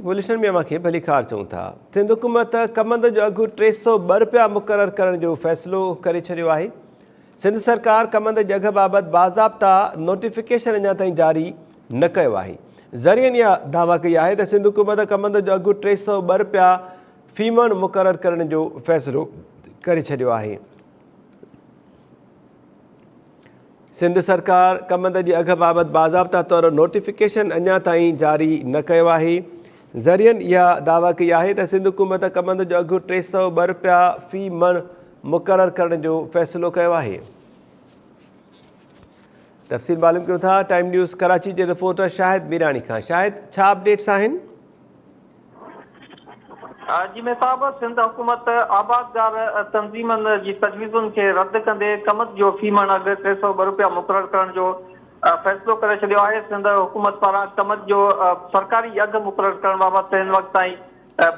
Bulletin ۾ اوهان کي ڀليڪار چئون ٿا. سنڌ حڪومت ڪمند جو اگهه 302 رپيا مقرر ڪرڻ جو فيصلو ڪري ڇڏيو آهي. سنڌ سرڪار ڪمند جي اگهه بابت باضابطا نوٽيفڪيشن اڃا تائين جاري نه ڪيو آهي. ذريعن اها دعويٰ ڪئي آهي ته سنڌ حڪومت ڪمند جو اگهه 302 رپيا في مڻ مقرر ڪرڻ جو فيصلو ڪري ڇڏيو آهي. سنڌ سرڪار ڪمند جي اگهه بابت باضابطا طور نوٽيفڪيشن اڃا تائين جاري نه ڪيو آهي. ذريعن اها دعويٰ ڪئي آهي ته سنڌ حڪومت ڪمند جو اگهه 302 رپيا في مڻ مقرر ڪرڻ جو فيصلو ڪيو آهي. تفصيل معلوم ڪيون ٿا ٽائيم نيوز ڪراچي جي رپورٽر شاهد ميراڻي کان. شاهد ڇا اپڊيٽس آهن؟ جي ۾ صاحب سنڌ حڪومت آبادگار تنظيمن جي تجويزن کي رد ڪندي ڪمند جو في مڻ اگهه 302 رپيا مقرر ڪرڻ جو فيصلو ڪري ڇڏيو آهي. سنڌ حڪومت پاران ڪمند جو سرڪاري اگهه مقرر ڪرڻ بابت هن وقت تائين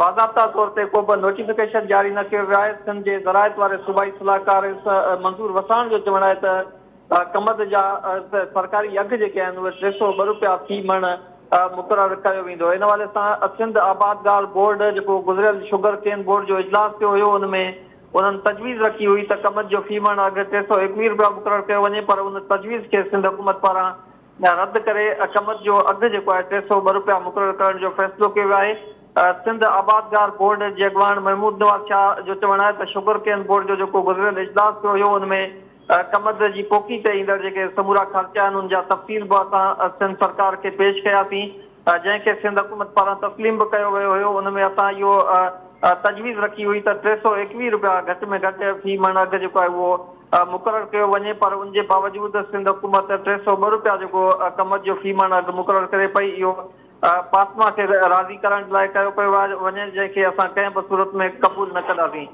باضابطا طور تي ڪوبه نوٽيفڪيشن جاري نه ڪيو ويو آهي. سنڌ جي زراعت واري صوبائي صلاحڪار منظور وساڻ جو چوڻ آهي ته ڪمند جا سرڪاري اگهه جيڪي آهن اهي 302 رپيا في مڻ مقرر ڪيو ويندو. ان حوالي سان سنڌ آبادگار بورڊ جيڪو گذريل شگر ڪين بورڊ جو اجلاس ٿيو هيو ان ۾ انهن تجويز رکي هئي ته ڪمند جو في مڻ اگهه 321 رپيا مقرر ڪيو وڃي پر ان تجويز کي سنڌ حڪومت پاران رد ڪري ڪمند جو اگهه جيڪو آهي 302 رپيا مقرر ڪرڻ جو فيصلو ڪيو ويو آهي. سنڌ آبادگار بورڊ جي اڳواڻ محمود نواز شاهه جو چوڻ آهي ته شگر ڪين بورڊ جو جيڪو گذريل اجلاس ٿيو هيو ان ۾ ڪمند جي پوکي تي ايندڙ جيڪي سمورا خرچ آهن ان جا تفصيل به اسان سنڌ سرڪار کي پيش ڪياسين جنهن کي سنڌ حڪومت پاران تسليم به ڪيو ويو هيو ان ۾ اسان اهو تجويز رکي هئي ته 321 رپيا گهٽ ۾ گهٽ في مڻ اگهه جيڪو آهي اهو مقرر ڪيو وڃي پر ان جي باوجود سنڌ حڪومت 302 رپيا جيڪو ڪمند جو في مڻ اگهه مقرر ڪري پئي اهو پاسما کي راضي ڪرڻ لاء ڪيو پيو وڃي جنهن کي اسان ڪنهن به صورت ۾ قبول نه ڪنداسين.